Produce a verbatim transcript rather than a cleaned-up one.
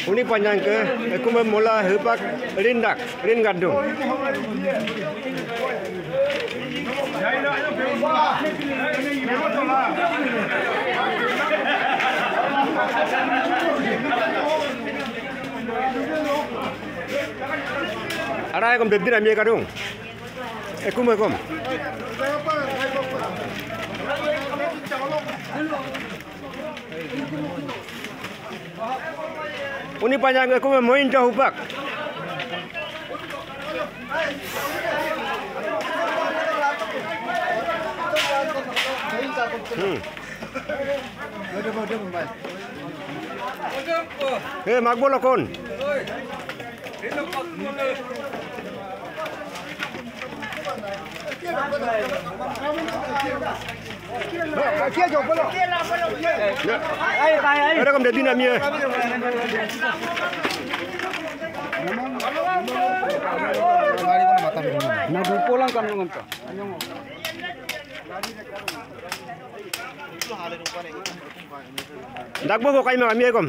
Uni Panyang ke, ekume mola hepak rindak, rin gadung. Ara ekum bebdin amie kadung. Ekum, ekum. Uni Panyang ekume moin jahupak. Hmm. He, magbolo kon. Ada kam dadin amie. Na dupolang kan ngonto. Dakbo ko kaima amie kom.